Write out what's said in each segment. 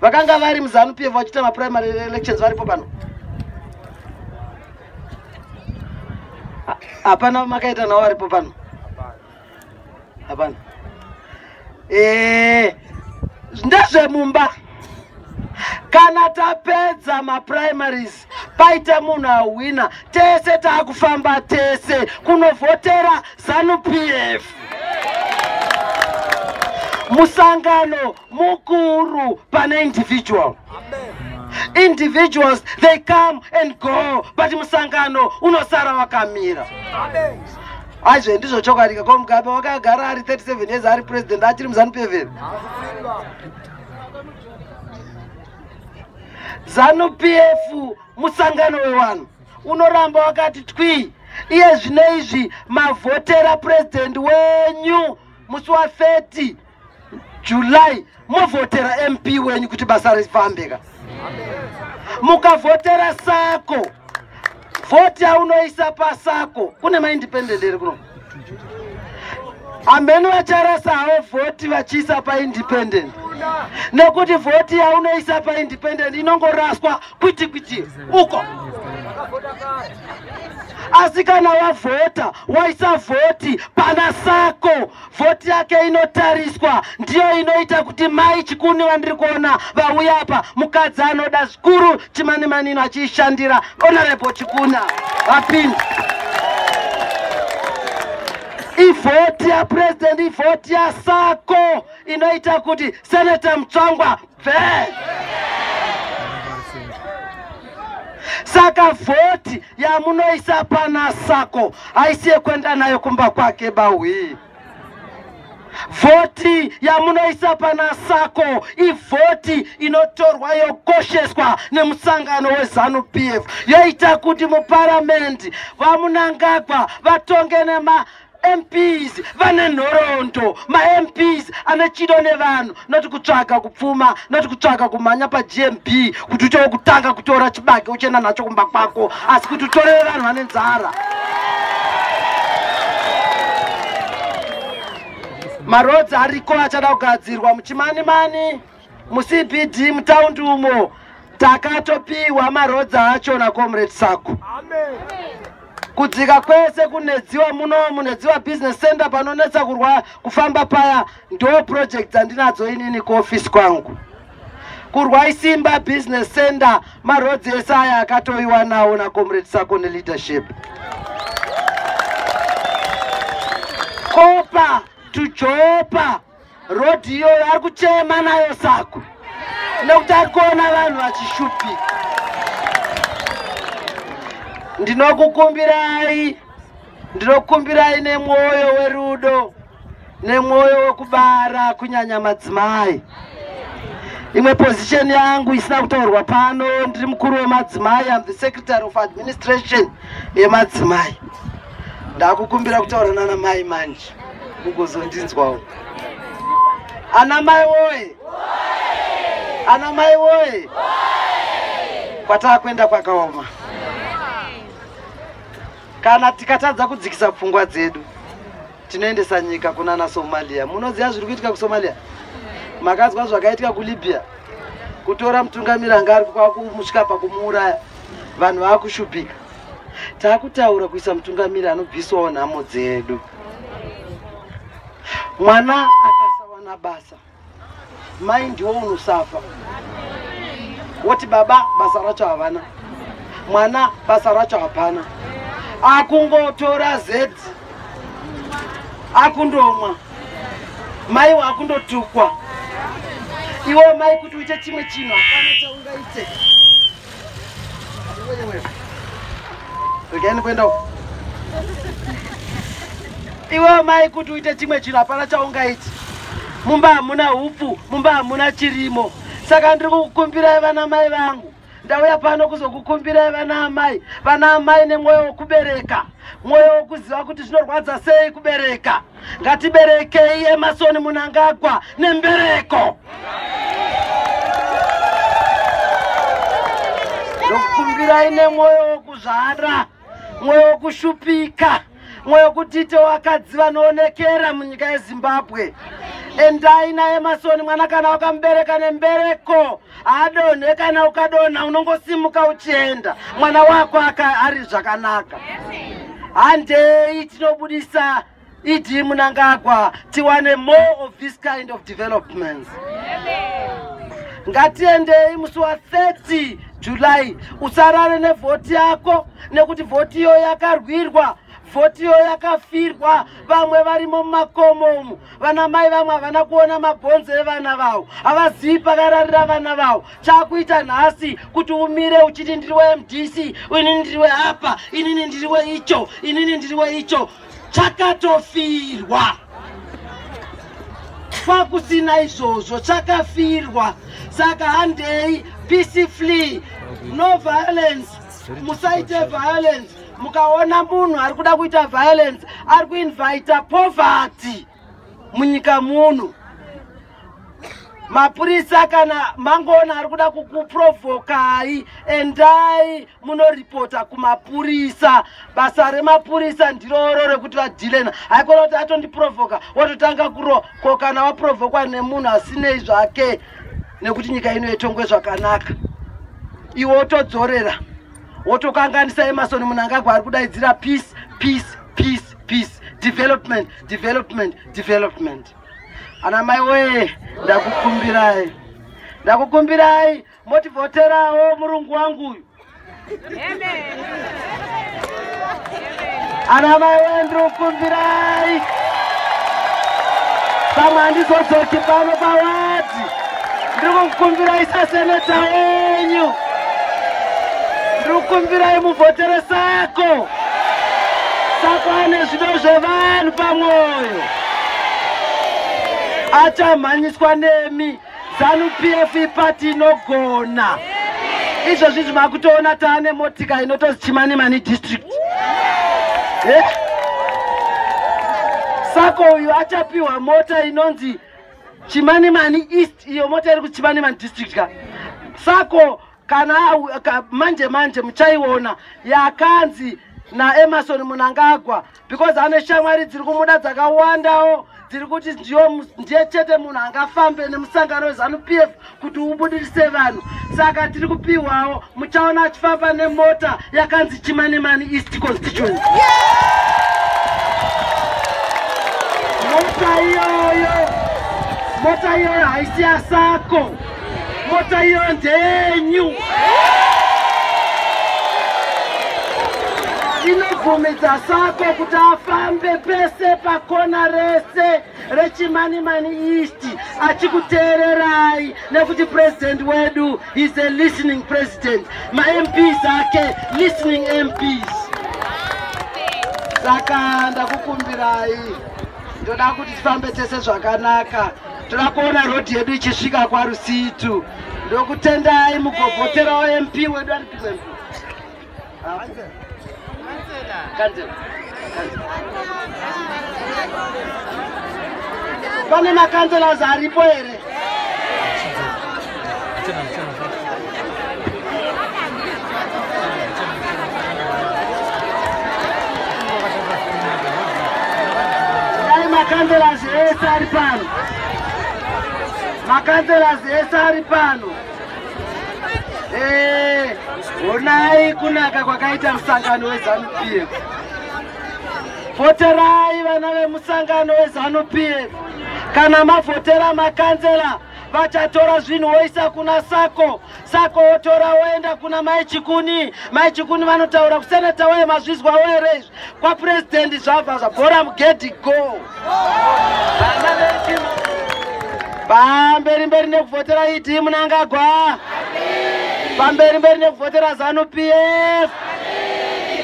Vakanga vari muZanu PF vachiita maprimary elections varipo pano? Hapana makaita navo varipo pano? Hapana. Ndezvemumba. Kana tapedza maprimaries, paita munhu ahwina, tese taakufamba tese kunovhotera ZANU PF. Musangano mukuru pane individual. Individuals, they come and go, but musangano unosara wakamira. Aizve ndizvo chokwadi ko Mugabe wakagara ari 37 years ari president achiri muZANU PF here? ZANU PF musangano wevanhu unoramba wakati twi. Iye zvino izvi mavhotera president wenyu musi wa 30 July, movhotera MP wenyu kuti basa rifambe ka. Mukavhotera Sako, vhoti yaunoisa paSako, kune maindependent here kuno? Hameno vacharasa havo vhoti vachiisa paindependent, nekuti vhoti yaunoisa paindependent inongoraswa kwiti kwiti uko. Asi kana wavhota, waisa vhoti pana Sako, vhoti yake inotariswa, ndiyo inoita kuti mai Chikuni vandiri kuona vauya apa, mukadzi anoda zvikuru Chimanimani achiishandira, Honorable Chikuna vapinda. Ivhoti yapresident, ivhoti yaSako inoita kuti Senator Mutsvangwa bve. Saka vhoti yamunoisa pana Sako haisi yekuenda nayo kumba kwake bahwi. Vhoti yamunoisa pana Sako ivhoti inotorwa yokosheswa nemusangano weZANU PF, yoita kuti muparamendi vaMunangagwa vatonge nema MPs vane nhoroondo, maMPs ane chido nevanhu, noti kutsvaga kupfuma, noti kutsvaga kumhanya paGMB kuti uitewo kutanga kutora chibage uchienda nacho kumba kwako, asi kuti utorere vanhu vane nzara. Marodzi ariko achada kugadzirwa muChimanimani, muCBD, mutaundi umo. Takatopiwa marodzi acho naComrade Sako. Kudzika kwese kunedziwa muno muNedziwa Business Center panonetsa kurwa kufamba paya, ndo project dzandinadzo inini kuofisi kwangu. Kurwa isimba Business Center, marodzi ese aya akatoiwa nawo naComrade Sako neleadership. Kopa tujopa rodhi iyoyo ari kuchema nayo Sako nekuti ari kuona vanhu vachishupika. Ndinokukumbirai, ndinokumbirai nemwoyo werudo, nemwoyo wekubara, kunyanya madzimai. Imwe position yangu isina kutaurwa pano, ndiri mukuru wemadzimai. Am the secretary of administration yemadzimai. Ndakukumbira kutaura nana mai manje, mugozondinzwawo. Ana mai woye, ana mai woye, kwataakuenda kwakaoma. Kana tikatadza kudzikisa pfungwa dzedu, tinoendesa nyika kunana Somalia. Munoziva zviri kuitika kuSomalia? Makazwa zvakaitika kuLibya, kutora mutungamiri anga ari kwakumusvika pakumuuraya, vanhu vaakushupika. Taakutaura kuisa mutungamiri anobvisawo nhamo dzedu. Mwana akasawana basa, mai ndiwo unosafa, woti baba basa racho havana, mwana basa racho hapana, akungotora zedzi akundomwa, mai wakundotukwa. Iwe mai, kuti uite chimwe chinhu hapana chaungaite. Regai kuenda uko. Iwe mai, kuti uite chimwe chinhu hapana chaungaiti. Mumba hamuna upfu, mumba hamuna chirimo. Saka ndiri kukukumbirai, vana mai vangu, ndauya pano kuzokukumbirai, vana amai, vana amai nemwoyo wokubereka, mwoyo wokuziva kuti zvinorwadza sei kubereka, ngatiberekei Emmerson Mnangagwa nembereko. Ndokukumbirai nemwoyo wokuzvara, mwoyo wokushupika, mwoyo wokutiite vakadzi vanoonekera munyika yeZimbabwe. Endai naEmerson, mwana kana wakamubereka nembereko haadonhe. Kana ukadonha, unongosimuka uchienda. Mwana wako ari zvakanaka. Handei tinobudisa ED Mnangagwa, tiwane more of this kind of developments. Ngatiendei musi wa30 July. Usarare nevhoti yako, nekuti vhoti iyo yakarwirwa, vhoti iyo yakafirwa. Vamwe varimo mumakomo umu, vana mai vamwe havana kuona mabhonzo evana vavo, havazivi pakararira vana vavo. Chakuita nhasi kuti umire uchiti, "Ndiri weMDC, inini ndiri weapa, inini ndiri weicho, inini ndiri weicho," chakatofirwa. Kwakusina izvozvo, chakafirwa. Saka handei peacefully, no violence. Musaite violence. Mukaona munhu ari kuda kuita violence, ari kuinvita poverty munyika muno. Mapurisa, kana mangoona ari kuda kukuprovokai, endai munoripota kumapurisa. Basa remapurisa ndiroro rekuti vadeale. Haikona kuti atondiprovoka, wototanga kuro. Ko kana waprovokwa nemunhu asinei zvake nekuti nyika ino itongwe zvakanaka, iwe wotodzorera, wotokanganisa Emerson Mnangagwa ari kudaidzira peace, peace, peace, peace, development, development, development. Ana mai wee, ndakukumbirai, ndakukumbirai, motivhoterawo murungu wangu uyu. Ana mai wee, ndiri kukumbirai. Pamwe handizodzoki pano pawadhi. Ndiri kukumbirai saseneta wenyu, ndiri kukumbirai muvhotere Sako. Sako ane zvido zvevanhu pamwoyo, achamhanyiswa nemi. ZANU PF ipati inogona. Izvozvi zvimakutoona taane motika inotozi Chimanimani District. Sako uyu achapiwa mota inonzi Chimanimani East. Iyo mota iri kuChimanimani District ka. Sako kana manje manje muchaiona yakanzi naEmerson Mnangagwa, because ane shamwari dziri kumuda dzakawandawo, dziri kuti ndiye chete munhu angafambe nemusangano weZANU PF kuti ubudirise vanhu. Saka tiri kupiwawo, muchaona achifamba nemota yakanzi Chimanimani East Constituency. Mota iyoyo, mota iyoyo haisi yaSako, mota iyoyo ndeyenyu. Inobvumidza Sako kuti afambe pese pakona rese reChimanimani East achikuteererai, nekuti president wedu is a listening president. MaMPs ake, listening MPs. Saka ndakukumbirai, ndoda kuti tifambe tese zvakanaka. Toda kuona rodhi yedu ichisvika kwaRusitu. Ndokutendai, mugovhoterawo MP wedu. Ari MP. Kanzela. Pane macouncillors aripo here? Achana, achana. Dai macouncillors ese ari pano, macouncillors ese ari pano. Honai kunaka kwakaita musangano weZANU PF. Vhoterai vana vemusangano weZANU PF. Kana mavhotera makansela, vachatora zvinhu voisa kuna Sako. Sako wotora woenda kuna Mai Chikuni. Mai Chikuni vanotaura kuseneta weye. Mazvizwawo here izvi? Kwapurezidendi zvabva zvabhora mugedhi. Go, vana vechima, pamberi mberi nekuvhotera ED Mnangagwa! Pamberi mberi nekuvhotera ZANU PF!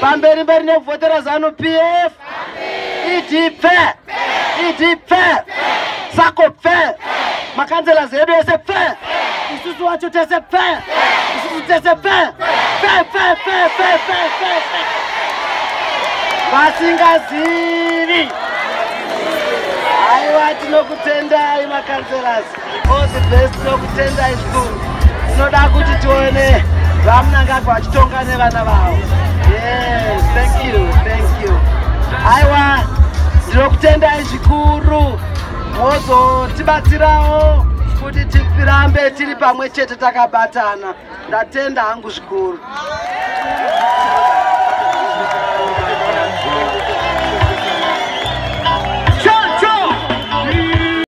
Pamberi mberi nekuvhotera ZANU PF! ED pfe! ED pfe! Sako pfe! Macouncillors edu ese pfe! Isusu wacho tese pfe! Isusu tese pfe, pfe, pfe, pfe, pfe, pfe, pfe, pfe! Vasingazivi, aiwa, tinokutendai macouncillors. All the best. Tinokutendai zvikuru. Tinoda kuti tione vaMnangagwa vachitonga nevana vavo. Yes, thank you, thank you. Aiwa, ndinokutendai zvikuru. Mozotibatsirawo kuti tirambe tiri pamwe chete takabatana. Ndatenda hangu zvikuru.